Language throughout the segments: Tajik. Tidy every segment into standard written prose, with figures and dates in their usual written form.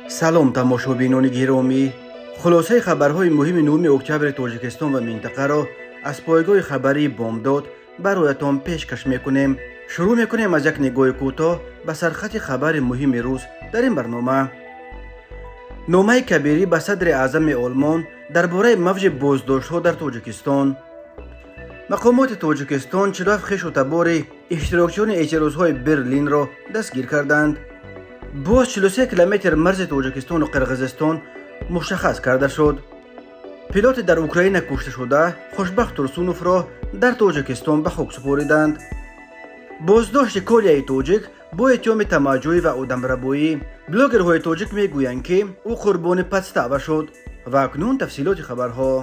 Салом, тамошобинони гиромӣ! Хулосаи хабарҳои муҳими 9 октябри Тоҷикистон ва минтақаро аз пойгоҳи хабарии «Бомдод» бароятон пешкаш мекунем. Шурӯъ мекунем аз як нигоҳи кӯтоҳ ба сархати хабари муҳими рӯз дар ин барнома. Номаи Кабирӣ ба садри аъзами Олмон дар бораи мавҷи боздоштҳо дар Тоҷикистон. Мақомоти Тоҷикистон 47 хешу табори иштирокчиёни эътирозҳои Берлинро дастгир карданд. Боз 43 километр марзи Тоҷикистону Қирғизистон мушаххас карда шуд. Пилоти дар Украина кушташуда Хушбахт Турсуновро дар Тоҷикистон ба хок супориданд. Боздошти Колияи тоҷик бо иттиҳоми тамаъҷӯӣ ва одамрабоӣ. Блогерҳои тоҷик мегӯянд, ки ӯ қурбони подстава шуд. Ва акнун тафсилоти хабарҳо.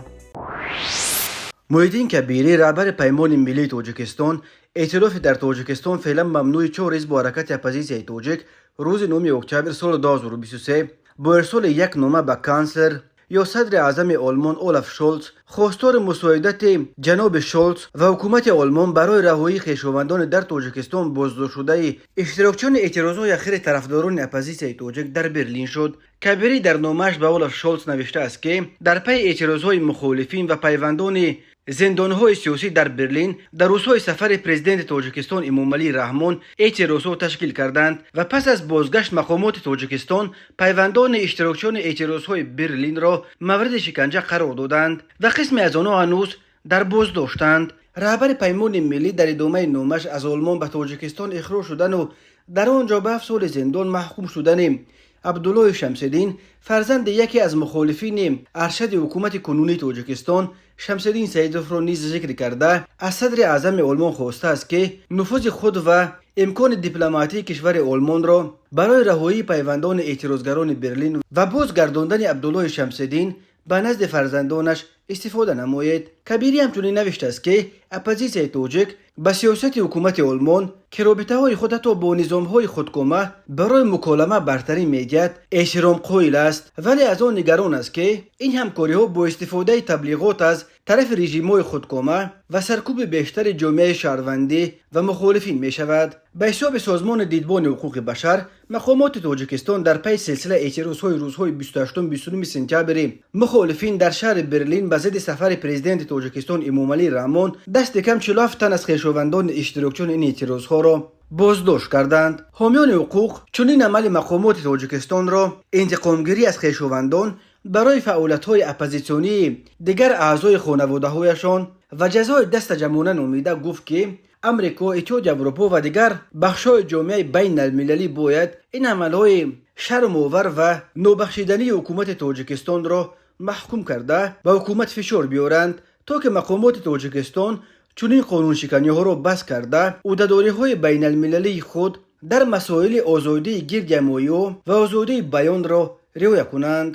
Муҳиддин Кабирӣ, раҳбари Паймони миллии Тоҷикистон, эътилофи дар Тоҷикистон феълан мамнӯи чор ҳизбу ҳаракати оппозитсияи тоҷик, рӯзи 9 октябр соли 2023 бо ирсоли як нома ба канслер ё садри аъзами Олмон Олаф Шолц хостори мусоидати ҷаноби Шолц ва ҳукумати Олмон барои раҳоии хешовандони дар Тоҷикистон боздоштшудаи иштирокчиёни эътирозҳои ахири тарафдорони оппозитсияи тоҷик дар Берлин шуд. Кабирӣ дар номааш ба Олаф Шолц навиштааст, ки дар пайи эътирозҳои мухолифин ва пайвандони зиндонҳои сиёсӣ дар Берлин дар рӯзҳои сафари президенти Тоҷикистон Эмомалӣ Раҳмон эътирозҳо ташкил карданд ва пас аз бозгашт мақомоти Тоҷикистон пайвандони иштирокчиёни эътирозҳои Берлинро мавриди шиканҷа қарор доданд ва қисме аз онҳо ҳанӯз дар боздоштанд. Раҳбари Паймони миллӣ дар идомаи номаш аз Олмон ба Тоҷикистон ихроҷ шудану дар он ҷо ба 7 соли зиндон маҳкум шудани Абдуллои Шамсиддин, фарзанди яке аз мухолифини аршади ҳукумати кунунии Тоҷикистон Шамсиддин Саидовро низ зикр карда, аз садри аъзами Олмон хостааст, ки нуфузи худ ва имкони дипломатии кишвари Олмонро барои раҳоии пайвандони эътирозгарони Берлин ва бозгардондани Абдуллои Шамсиддин ба назди фарзандонаш истифода намоед. Кабирӣ ҳамчунин навиштааст, ки оппозитсияи тоҷик ба сиёсати ҳукумати Олмон, ки робитаҳои худ ҳатто бо низомҳои худкома барои муколама бартарӣ медиҳад, эҳтиром қоил аст, вале аз он нигарон аст, ки ин ҳамкориҳо бо истифодаи таблиғот аз тарафи режимҳои худкома ва саркӯби бештари ҷомеаи шаҳрвандӣ ва мухолифин мешавад. Ба ҳисоби созмони Дидбони ҳуқуқи башар, мақомоти Тоҷикистон дар пайи силсила эътирозҳои рӯзҳои 28-29 сентябри мухолифин дар шаҳри Берлин ба зидди сафари президенти Тоҷикистон Эмомалӣ Раҳмон дасти кам 47 тан аз хешовандони иштирокчиёни ин эътирозҳоро боздошт карданд. Ҳомиёни ҳуқуқ чунин амали мақомоти Тоҷикистонро интиқомгирӣ аз хешовандон барои фаъолиятҳои оппозитсионии дигар аъзои хонаводаҳояшон ва ҷазои дастаҷамъона номида гуфт, ки Амрико, Иттиҳоди Аврупо ва дигар бахшҳои ҷомеаи байналмилалӣ бояд ин амалҳои шармовар ва нобахшидании ҳукумати Тоҷикистонро маҳкум карда, ба ҳукумат фишор биёранд, то ки мақомоти Тоҷикистон чунин қонуншиканиҳоро бас карда, ӯҳдадориҳои байналмилалии худ дар масоили озодии гирдиҳамоиҳо ва озодии баёнро риоя кунанд.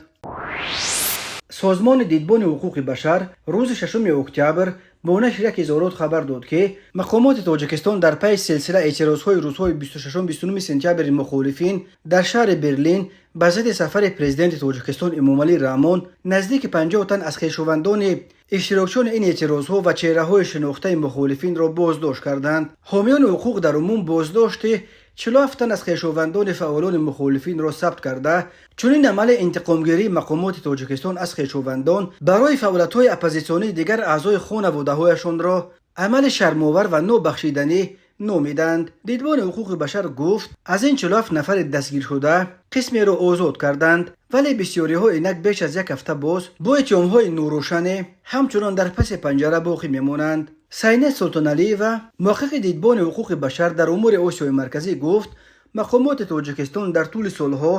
Созмони Дидбони ҳуқуқи башар рӯзи 6 октябр бо нашри як изҳорот хабар дод, ки мақомоти Тоҷикистон дар пайи силсила эътирозҳои рӯзҳои 26-29 сентябри мухолифин дар шаҳри Берлин ба зидди сафари президенти Тоҷикистон Эмомалӣ Раҳмон наздики 50 тан аз хешовандони иштирокчиёни ин эътирозҳо ва чеҳраҳои шинохтаи мухолифинро боздошт карданд. Ҳомиёни ҳуқуқ дар умум боздошти 47 тан аз хешовандони фаъолони мухолифинро сабт карда, чунин амали интиқомгирии мақомоти Тоҷикистон аз хешовандон барои фаъолиятҳои оппозитсионии дигар аъзои хонаводаҳояшонро амали шармовар ва нобахшиданӣ номиданд. Дидбони ҳуқуқи башар гуфт, аз ин 47 нафари дастгиршуда қисмеро озод карданд, вале бисёриҳо инак беш аз як ҳафта боз бо иттиҳомҳои норӯшане ҳамчунон дар паси панҷара боқӣ мемонанд. Сайнет Султоналиева, муҳаққиқи Дидбони ҳуқуқи башар дар умури Осиёи Марказӣ, гуфт, мақомоти Тоҷикистон дар тӯли солҳо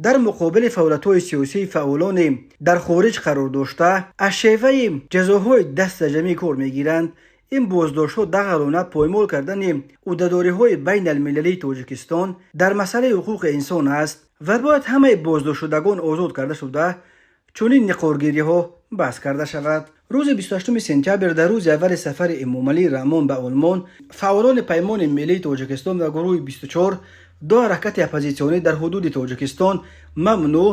дар муқобили фаъолиятҳои сиёсии фаъолони дар хориҷ қарор дошта аз шеваи ҷазоҳои дастаҷамъӣ кор мегиранд. Ин боздоштҳо дағалона поймол кардани ӯҳдадориҳои байналмилалии Тоҷикистон дар масъалаи ҳуқуқи инсон аст ва бояд ҳамаи боздоштшудагон озод карда шуда, чунин никоргириҳо баҳс карда шавад. Рӯзи 28 сентябр, дар рӯзи аввали сафари Эмомалӣ Раҳмон ба Олмон, фаъолони Паймони миллии Тоҷикистон ва гурӯҳи 24, ду ҳаракати оппозитсионӣ дар ҳудуди Тоҷикистон мамнӯъ,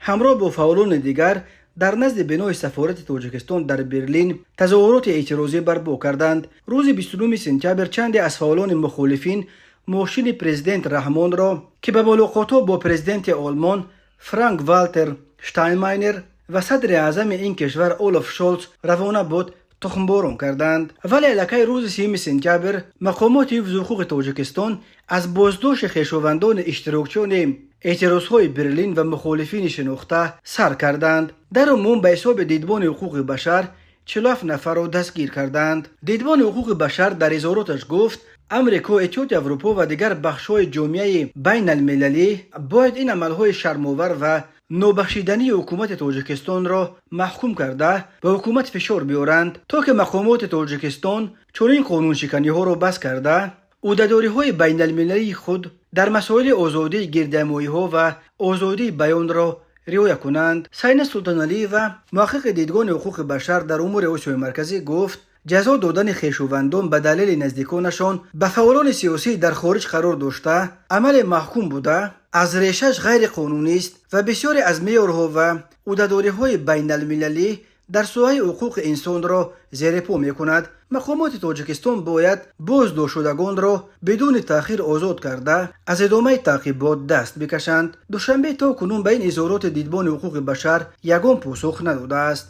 ҳамроҳ бо фаъолони дигар дар назди бинои сафорати Тоҷикистон дар Берлин тазоҳуроти эътирозӣ барпо карданд. Рӯзи 29 сентябр чанде аз фаъолони мухолифин мошини президент Раҳмонро, ки ба мулоқотҳо бо президенти Олмон Франк Валтер Штайнмайнер ва садри аъзами ин кишвар Олаф Шолц равона буд, тухмборон карданд. Вале аллакай рӯзи 30 сентябр мақомоти ҳифзи ҳуқуқи Тоҷикистон аз боздошти хешовандони иштирокчиёни эътирозҳои Берлин ва мухолифини шинохта сар карданд. Дар умум, ба ҳисоби Дидбони ҳуқуқи башар, 47 нафарро дастгир карданд. Дидбони ҳуқуқи башар дар изҳороташ гуфт, Амрико, Иттиҳоди Аврупо ва дигар бахшҳои ҷомеаи байналмилалӣ бояд ин амалҳои шармовар ва нобахшидании ҳукумати Тоҷикистонро маҳкум карда, ба ҳукумат фишор биёранд, то ки мақомоти Тоҷикистон чунин қонуншиканиҳоро бас карда, ӯҳдадориҳои байналмилалии худ дар масоили озодии гирдиҳамоиҳо ва озодии баёнро риоя кунанд. Сайна Султоналиева, муҳаққиқи Дидгоҳи ҳуқуқи башар дар умури Осиёи Марказӣ, гуфт, ҷазо додани хешувандон ба далели наздиконашон ба фаъолони сиёсӣ дар хориҷ қарор дошта амале маҳкум буда, аз решаш ғайриқонунист ва бисёре аз меъёрҳо ва ӯҳдадориҳои байналмилалӣ дар соҳаи ҳуқуқи инсонро зери по мекунад. Мақомоти Тоҷикистон бояд боздоштшудагонро бидуни таъхир озод карда, аз идомаи таъқибот даст бикашанд. Душанбе то кунун ба ин изҳороти Дидбони ҳуқуқи башар ягон посух надодааст.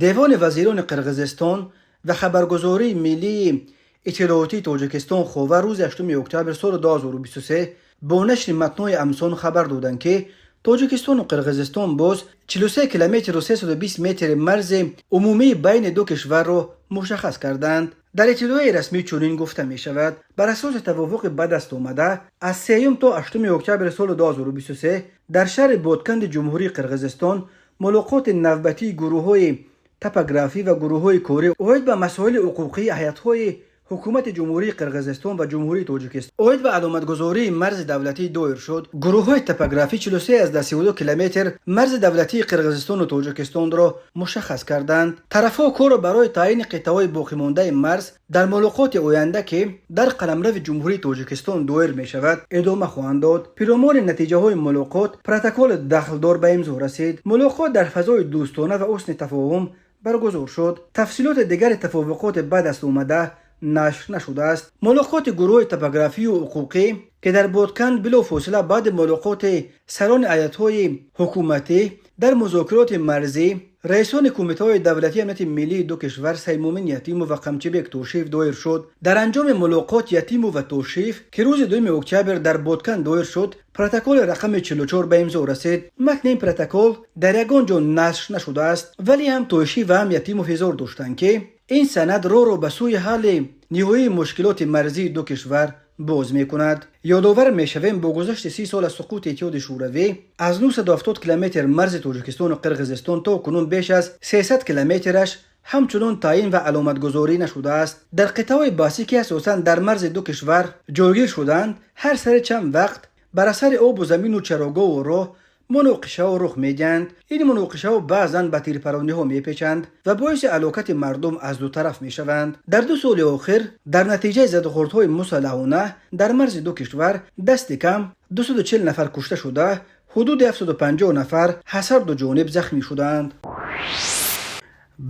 Девони вазирони Қирғизистон ва хабаргузории миллии иттилоотии Тоҷикистон «Ховар» рӯзи 8 октябр соли 2023 бо нашри матнҳои амсон хабар доданд, ки Тоҷикистону Қирғизистон боз 43 километру 320 метри марзи умумии байни ду кишварро мушаххас карданд. Дар иттилои расмӣ чунин гуфта мешавад: бар асоси тавофуқи ба даст омада аз 3 то 8 октябри соли 2023 дар шаҳри Ботканди Ҷумҳурии Қирғизистон мулоқоти навбатии гурӯҳҳои топографӣ ва гурӯҳҳои корӣ оид ба масоили ҳуқуқии ҳайатҳои ҳукумати Ҷумҳурии Қирғизистон ва Ҷумҳурии Тоҷикистон оид ба аломатгузории марзи давлатӣ доир шуд. Гурӯҳҳои топографӣ 43,32 километр марзи давлатии Қирғизистону Тоҷикистонро мушаххас карданд. Тарафҳо корро барои таъйини қитъаҳои боқимондаи марз дар мулоқоти оянда, ки дар қаламрави Ҷумҳурии Тоҷикистон доир мешавад, идома хоҳанд дод. Пиромони натиҷаҳои мулоқот протоколи дахлдор ба имзо расид. Мулоқот дар фазои дӯстона ва ҳусни тафоҳум баргузор шуд. Тафсилоти дигари тавофуқоти ба даст омада нашр нашудааст. Мулоқоти гурӯҳи топографию ҳуқуқӣ, ки дар Ботканд билофосила баъди мулоқоти сарони ҳайатҳои ҳукуматӣ дар музокироти марзӣ, раисони кумитаҳои давлатии амнияти миллии ду кишвар Саймумин Ятимов ва Қамчибек Тошиев доир шуд. Дар анҷоми мулоқот Ятимов ва Тошиев, ки рӯзи 2 октябр дар Ботканд доир шуд, протоколи рақами 44 ба имзо расид. Матни ин протокол дар ягон ҷо нашр нашудааст, вале ҳам Тошиев ва ҳам Ятимов изҳор доштанд, ки ин санад роҳро ба сӯи ҳалли ниҳоии мушкилоти марзии ду кишвар боз мекунад. Ёдовар мешавем, бо гузашти 30 сол аз суқути Иттиҳоди Шӯравӣ аз 970 километр марзи Тоҷикистону Қирғизистон то кунун беш аз 300 километраш ҳамчунон таъин ва аломатгузорӣ нашудааст. Дар қитъаҳои баҳсӣ, ки асосан дар марзи ду кишвар ҷойгир шуданд, ҳар сари чанд вақт бар асари обу замину чарогоҳу роҳ муноқишаҳо рух медиҳанд. Ин муноқишаҳо баъзан ба тирпарониҳо мепечанд ва боиси ҳалокати мардум аз ду тараф мешаванд. Дар 2 соли охир дар натиҷаи задухӯрдҳои мусаллаҳона дар марзи ду кишвар дасти кам 240 нафар кушта шуда, ҳудуди 750 нафар аз ҳар ду ҷониб захмӣ шуданд.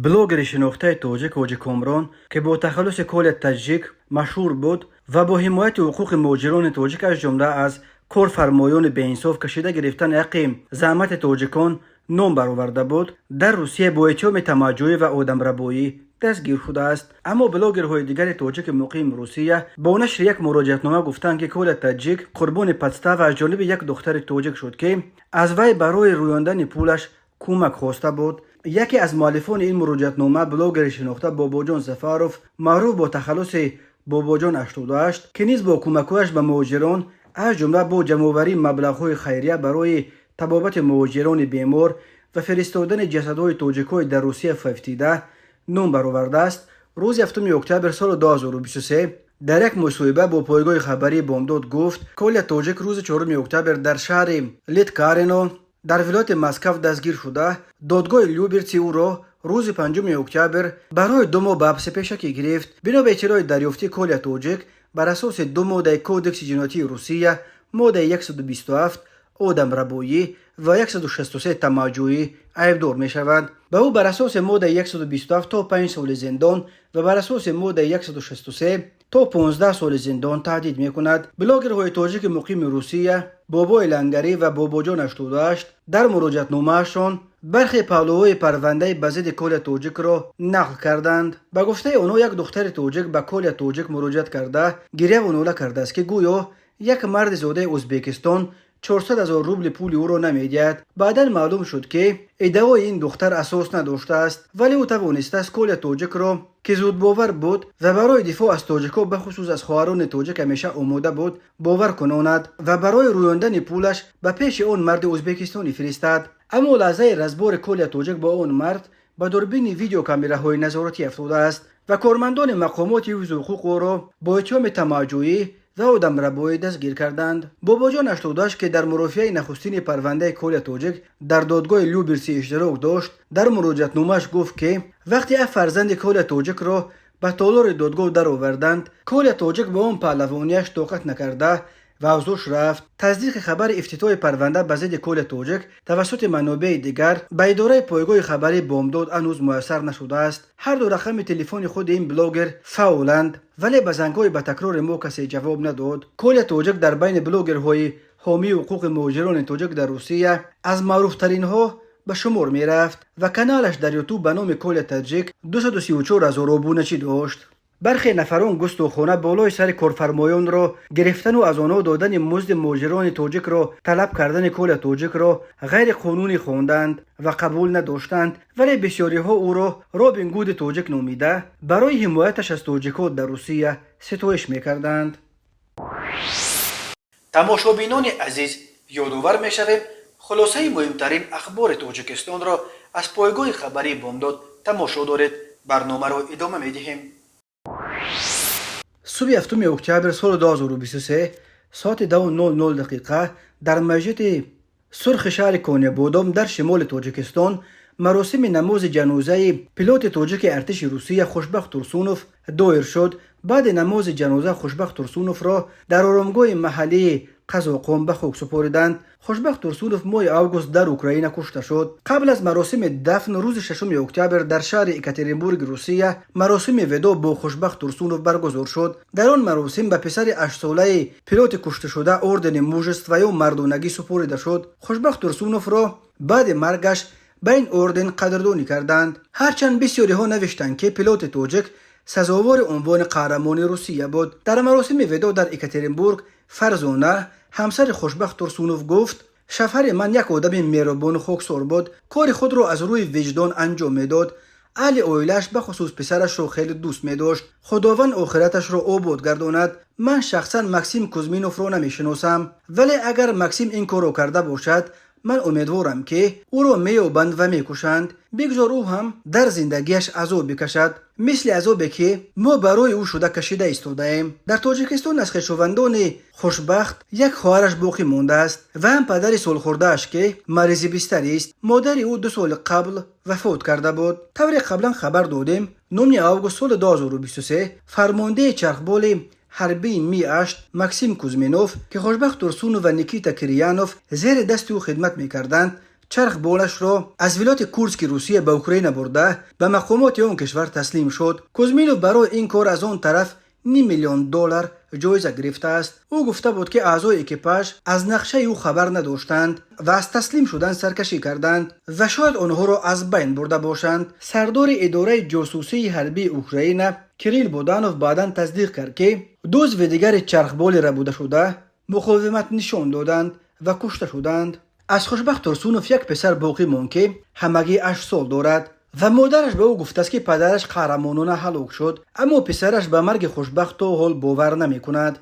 Блогери шинохтаи тоҷик Ҳоҷи Комрон, ки бо тахаллуси Коля Таҷик машҳур буд ва бо ҳимояти ҳуқуқи муҳоҷирони тоҷик, аз ҷумла аз корфармоёни беинсоф кашида гирифтани ҳаққи заҳмати тоҷикон ном бароварда буд, дар Русия бо иттиҳоми тамаъҷӯӣ ва одамрабоӣ дастгир шудааст. Аммо блогерҳои дигари тоҷики муқими Русия бо нашри як муроҷиатнома гуфтанд, ки Коля Таҷик қурбони подстава аз ҷониби як духтари тоҷик шуд, ки аз вай барои рӯёндани пулаш кӯмак хоста буд. Яке аз муаллифони ин муроҷиатнома блогери шинохта Бобоҷон Сафаров, маъруф бо тахаллуси Бобоҷон 88, ки низ бо кӯмакҳояш ба муҳоҷирон, аз ҷумла бо ҷамъоварии маблағҳои хайрия барои табобати муҳоҷирони бемор ва фиристодани ҷасадҳои тоҷикҳои дар Русия фавтида ном баровардааст, рӯзи 7 октябр соли 2023 дар як мусоҳиба бо пойгоҳи хабарии Бомдод гуфт, Коля Тоҷик рӯзи 4 октябр дар шаҳри Литкарино дар вилояти Москав дастгир шуда, додгоҳи Люберци ӯро рӯзи 5 октябр барои 2 моҳ ба ҳабси пешакӣ гирифт. Бино ба иттилои дарёфтӣ, Коля Тоҷик бар асоси ду моддаи Кодекси ҷиноятии Русия, моддаи 127 одамрабоӣ ва 163 тамаъҷӯӣ айбдор мешавад. Ба ӯ бар асоси моддаи 127 то 5 соли зиндон ва бар асоси моддаи 163 То 15 соли зиндон таҳдид мекунад. Блогерҳои тоҷики муқими Русия, Бобои Лангарӣ ва Бобоҷон 88, дар муроҷиатномаашон бархе паҳлӯҳои парвандаи ба зидди Коля Тоҷикро нақл карданд. Ба гуфтаи онҳо, як духтари тоҷик ба Коля Тоҷик муроҷиат карда, гиряву нола кардааст, ки гӯё як марди зодаи Ӯзбекистон 400 ҳазор рубли пули ӯро намедиҳад. Баъдан маълум шуд, ки иддаои ин духтар асос надоштааст, вале ӯ тавонистааст Коля Тоҷикро, ки зудбовар буд ва барои дифоъ аз тоҷикҳо, бахусус аз хоҳарони тоҷик, ҳамеша омода буд, бовар кунонад ва барои рӯёндани пулаш ба пеши он марди ӯзбекистонӣ фиристад. Аммо лаҳзаи разбори Коля Тоҷик бо он мард ба дурбини видеокамераҳои назоратӣ афтодааст ва кормандони мақомоти ҳифзу ҳуқуқ ӯро бо иттиҳоми тамаъҷӯӣ ва одамрабоӣ дастгир карданд. Бобоҷон 88, ки дар мурофиаи нахустини парвандаи Коля Тоҷик дар додгоҳи Люберсӣ иштирок дошт, дар муроҷиатномааш гуфт, ки вақте як фарзанди Коля Тоҷикро ба толори додгоҳ дароварданд, Коля Тоҷик ба он паҳлавонияш тоқат накарда ва аз ҳуш рафт. Тасдиқи хабари ифтитоҳи парванда ба зидди Коля Тоҷик тавассути манобеи дигар ба идораи пойгоҳи хабарии Бомдод ҳанӯз муяссар нашудааст. Ҳарду рақами телефони худи ин блогер фаъоланд, вале ба зангҳои ба такрори мо касе ҷавоб надод. Коля Тоҷик дар байни блогерҳои ҳомии ҳуқуқи муҳоҷирони тоҷик дар Русия аз маъруфтаринҳо ба шумор мерафт ва каналаш дар Ютуб ба номи Коля Таҷик 234 ҳазор обуначӣ дошт. Бархе нафарон густохона болои сари корфармоёнро гирифтану аз онҳо додани музди муҳоҷирони тоҷикро талаб кардани Коля Тоҷикро ғайриқонунӣ хонданд ва қабул надоштанд, вале бисёриҳо ӯро Робин Гуди тоҷик номида, барои ҳимояташ аз тоҷикҳо дар Русия ситоиш мекарданд. Тамошобинони азиз, ёдовар мешавем, хулосаи муҳимтарин ахбори Тоҷикистонро аз пойгоҳи хабарии Бомдод тамошо доред. Барномаро идома медиҳем. Субҳи 7 октябр соли 2023, соати 10:00 дақиқа, дар масҷиди Сурхи шаҳри Конибодом дар шимоли Тоҷикистон маросими намози ҷанозаи пилоти тоҷики артиши Русия Хушбахт Турсунов доир шуд. Баъди намози ҷаноза Хушбахт Турсуновро дар оромгоҳи маҳаллии Қазоқон ба хок супориданд. Хушбахт Турсунов моҳи август дар Украина кушта шуд. Қабл аз маросими дафн, рӯзи 6 октябр дар шаҳри Екатеринбурги Русия маросими видоъ бо Хушбахт Турсунов баргузор шуд. Дар он маросим ба писари 8-солаи пилоти кушташуда ордени Мужества ё мардонагӣ супорида шуд. Хушбахт Турсуновро баъди маргаш ба ин орден қадрдонӣ карданд, ҳарчанд бисёриҳо навиштанд, ки пилоти тоҷик сазовори унвони қаҳрамони Русия буд. Дар маросими видоъ дар Екатеринбург Фарзона, ҳамсари Хушбахт Турсунов, гуфт: «Шавҳари ман як одами меҳрубону хоксор буд, кори худро аз рӯи виҷдон анҷом медод, аҳли оилааш, бахусус писарашро хеле дӯст медошт. Худованд охираташро обод гардонад. Ман шахсан Максим Кузминовро намешиносам, вале агар Максим ин корро карда бошад, ман умедворам, ки ӯро меёбанд ва мекушанд. Бигзор ӯ ҳам дар зиндагиаш азоб бикашад, мисли азобе ки мо барои ӯ шуда кашида истодаем». Дар Тоҷикистон аз хешовандони Хушбахт як хоҳараш боқӣ мондааст ва ҳам падари солхӯрдааш, ки маризи бистарист. Модари ӯ 2 соли қабл вафот карда буд. Тавре қаблан хабар додем, 9 август соли 2023 фармондеҳи чархболи ҳарбии Ми-8 Максим Кузминов, ки Хушбахт Турсунов ва Никита Кирьянов зери дасти ӯ хидмат мекарданд, чархболашро аз вилояти Курски Русия ба Украина бурда, ба мақомоти он кишвар таслим шуд. Кузминов барои ин кор аз он тараф ним миллион доллар ҷоиза гирифтааст. Ӯ гуфта буд, ки аъзои экипаж аз нақшаи ӯ хабар надоштанд ва аз таслим шудан саркашӣ карданд ва шояд онҳоро аз байн бурда бошанд. Сардори идораи ҷосусии ҳарбии Украина Кирилл Буданов баъдан тасдиқ кард, ки ду узви дигари чархболи рабудашуда муқовимат нишон доданд ва кушта шуданд. Аз Хушбахт Турсунов як писар боқӣ монд, ки ҳамагӣ 8 сол дорад, ва модараш ба ӯ гуфтааст, ки падараш қаҳрамонона ҳалок шуд, аммо писараш ба марги Хушбахт то ҳол бовар намекунад.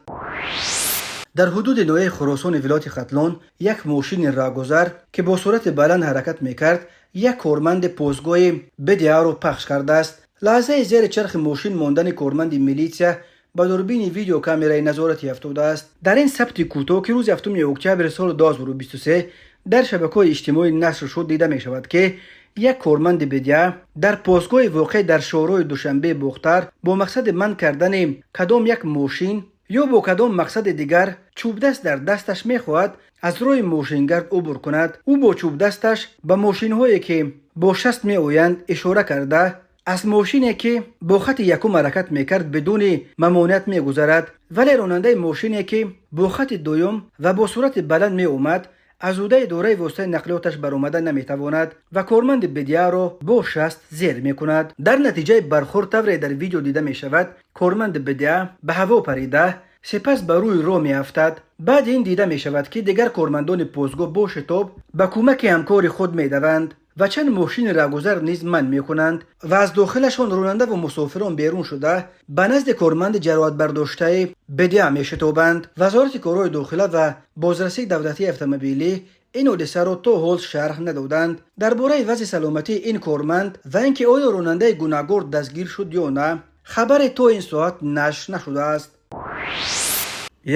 Дар ҳудуди ноҳияи Хуросони вилояти Хатлон як мошини роҳгузар, ки бо суръати баланд ҳаракат мекард, як корманди постгоҳи БДА-ро пахш кардааст. Лаҳзаи зери чархи мошин мондани корманди милитсия ба дурбини видеокамераи назоратӣ афтодааст. Дар ин сабти кӯтоҳ, ки рӯзи 7 октябри соли 2023 дар шабакаҳои иҷтимоӣ нашр шуд, дида мешавад, ки як корманди БДА дар постгоҳи воқеъ дар шоҳроҳи Душанбе Бохтар бо мақсади манъ кардани кадом як мошин ё бо кадом мақсади дигар чӯбдаст дар дасташ мехоҳад аз роҳи мошингард убур кунад. Ӯ бо чӯбдасташ ба мошинҳое, ки бо 60 меоянд, ишора карда, Аз мошине, ки бо хати якум ҳаракат мекард, бидуни мамоният мегузарад, вале ронандаи мошине, ки бо хати дуюм ва бо суръати баланд меомад, аз ӯҳдаи идораи воситаи нақлиёташ баромада наметавонад ва корманди БДА-ро бо шаст зер мекунад. Дар натиҷаи бархӯрд, тавре дар видео дида мешавад, корманди БДА ба ҳаво парида, сипас ба рӯи роҳ меафтад. Баъди ин дида мешавад, ки дигар кормандони постгоҳ бо шитоб ба кӯмаки ҳамкори худ медаванд ва чанд мошини раҳгузар низ манъ мекунанд ва аз дохилашон ронандаву мусофирон берун шуда, ба назди корманди ҷароҳатбардоштаи БДА мешитобанд. Вазорати корҳои дохила ва бозрасии давлатии автомобилӣ ин ҳодисаро то ҳол шарҳ надоданд. Дар бораи вазъи саломатии ин корманд ва ин ки оё ронандаи гунаҳгор дастгир шуд ё на, хабаре то ин соат нашр нашудааст.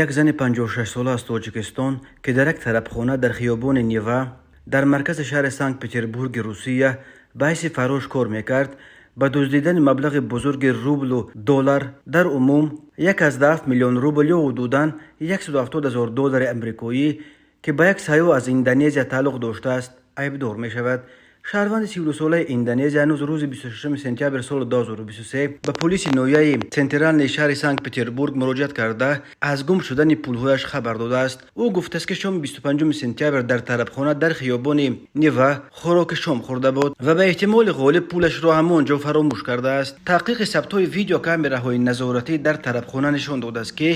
Як зани 56сола аз Тоҷикистон, ки дар як тарабхона дар хиёбони Нева дар маркази шаҳри Санкт Петербурги Русия ба ҳайси фаррош кор мекард, ба дуздидани маблағи бузурги рублу доллар, дар умум 1,7 миллион рубл ё ҳудудан 170 ҳазор доллари амрикоӣ, ки ба як сайёҳ аз Индонезия тааллуқ доштааст, айбдор мешавад. Шаҳрванди 32солаи Индонезия ҳанӯз рӯзи 26 сентябри соли 2023 ба полиси ноҳияи Центральный шаҳри Санкт Петербург муроҷиат карда, аз гум шудани пулҳояш хабар додааст. Ӯ гуфтааст, ки шоми 25 сентябр дар тарабхона дар хиёбони Нева хӯроки шом хӯрда буд ва ба эҳтимоли ғолиб пулашро ҳамон ҷо фаромӯш кардааст. Таҳқиқи сабтҳои видеокамераҳои назоратӣ дар тарабхона нишон додааст, ки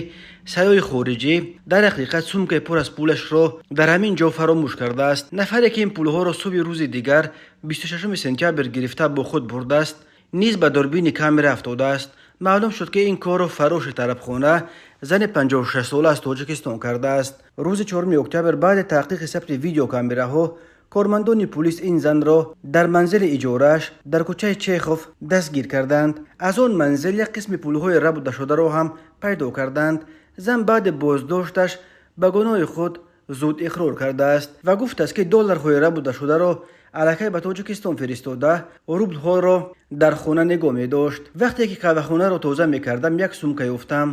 сайёҳи хориҷӣ дар ҳақиқат сумкаи пур аз пулашро дар ҳамин ҷо фаромӯш кардааст. Нафаре, ки ин пулҳоро субҳи рӯзи дигар, 26 сентябр, гирифта бо худ бурдааст, низ ба дурбини камера афтодааст. Маълум шуд, ки ин корро фарроши тарабхона, зани 56сола аз Тоҷикистон кардааст. Рӯзи 4 октябр, баъди таҳқиқи сабти видеокамераҳо, кормандони пулис ин занро дар манзили иҷорааш дар кӯчаи Чехов дастгир карданд. Аз он манзил як қисми пулҳои рабудашударо ҳам пайдо карданд. Зан баъди боздошташ ба гуноҳи худ зуд иқрор кардааст ва гуфтааст, ки долларҳои рабудашударо аллакай ба Тоҷикистон фиристода, рублҳоро дар хона нигоҳ медошт. «Вақте ки қаҳвахонаро тоза мекардам, як сумка ёфтам.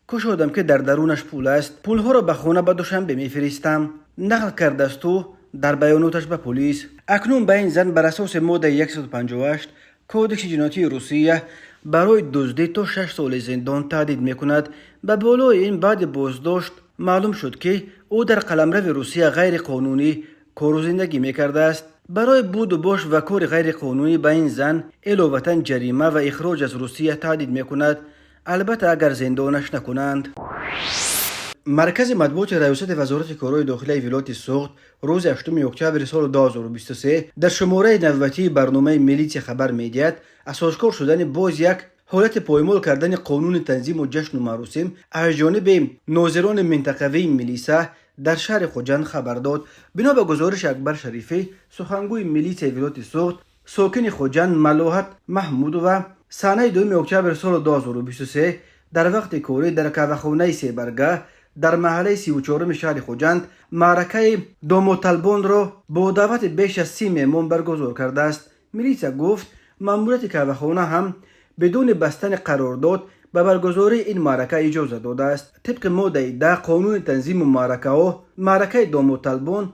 Кушодам, ки дар дарунаш пул аст. Пулҳоро ба хона, ба Душанбе мефиристам», нақл кардааст ӯ дар баёноташ ба полис. Акнун ба ин зан бар асоси моддаи 158 Кодекси ҷиноятии Русия барои дуздӣ то 6 соли зиндон таҳдид мекунад. Ба болои ин, баъди боздошт маълум шуд, ки ӯ дар қаламрави Русия ғайриқонунӣ кору зиндагӣ мекардааст. Барои буду бош ва кори ғайриқонунӣ ба ин зан иловатан ҷарима ва ихроҷ аз Русия таҳдид мекунад, албатта, агар зиндонаш накунанд. Маркази матбуоти раёсати Вазорати корҳои дохилаи вилояти Суғд рӯзи 8 октябри соли 2023 дар шумораи навбатии барномаи «Милитсия хабар медиҳад» аз ошкор шудани боз як ҳолати поймол кардани қонуни танзиму ҷашну маросим аз ҷониби нозирони минтақавии милиса дар шаҳри Хуҷанд хабар дод. Бино ба гузориши Акбар Шарифӣ, сухангӯи милитсияи вилояти Суғд, сокини Хуҷанд Малоҳат Маҳмудова санаи 2 октябри соли 2023 дар вақти корӣ дар қаҳвахонаи «Себарга» дар маҳаллаи 34-уми шаҳри Хуҷанд маъракаи домодталбонро бо даъвати беш аз 30 меҳмон баргузор кардааст. Милитсия гуфт, маъмурияти қаҳвахона ҳам бидуни бастани қарордод ба баргузории ин маърака иҷоза додааст. Тибқи моддаи 10 қонуни танзиму маъракаҳо, маъракаи домодталбон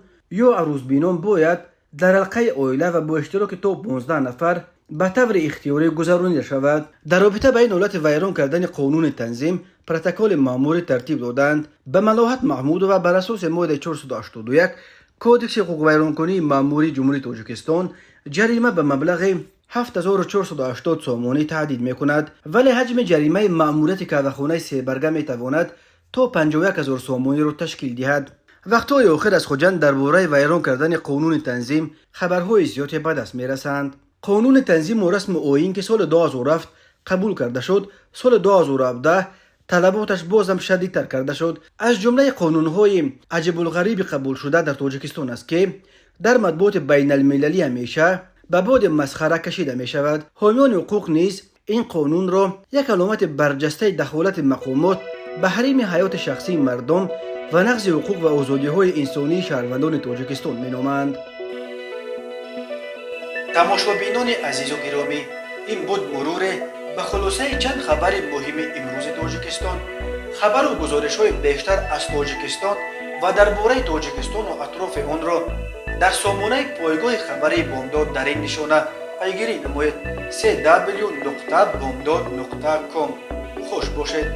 ё арӯсбинон бояд дар ҳалқаи оила ва бо иштироки то 15 нафар ба таври ихтиёрӣ гузаронида шавад. Дар робита ба ин ҳолати вайрон кардани қонуни танзим протоколи маъмурӣ тартиб доданд. Ба Малоҳат Маҳмудова бар асоси моддаи 481 Кодекси ҳуқуқвайронкунии маъмурии Ҷумҳурии Тоҷикистон ҷарима ба маблағи 7480 сомонӣ таҳдид мекунад, вале ҳаҷми ҷаримаи маъмурияти қаҳвахонаи «Себарга» метавонад то 51 ҳазор сомониро ташкил диҳад. Вақтҳои охир аз Хуҷанд дар бораи вайрон кардани қонуни танзим хабарҳои зиёде ба даст мерасанд. Қонуни танзиму расму оин, ки соли 2007 қабул карда шуд, соли 2017 талаботаш бозам шадидтар карда шуд. Аз ҷумлаи қонунҳои аҷибулғариби қабулшуда дар Тоҷикистон аст, ки дар матбуоти байналмилалӣ ҳамеша ба боди масхара кашида мешавад. Ҳомиёни ҳуқуқ низ ин қонунро як аломати барҷастаи дахолати мақомот ба ҳарими ҳаёти шахсии мардум ва нақзи ҳуқуқ ва озодиҳои инсонии шаҳрвандони Тоҷикистон меноманд. Тамошобинони азизу гиромӣ, ин буд муруре ба хулосаи чанд хабари муҳими имрӯзи Тоҷикистон. Хабару гузоришҳои бештар аз Тоҷикистон ва дар бораи Тоҷикистону атрофи онро дар сомонаи пойгоҳи хабарии «Бомдод» дар ин нишона Пайгирӣ намоед: cw.bomdod.com. Хуш бошед.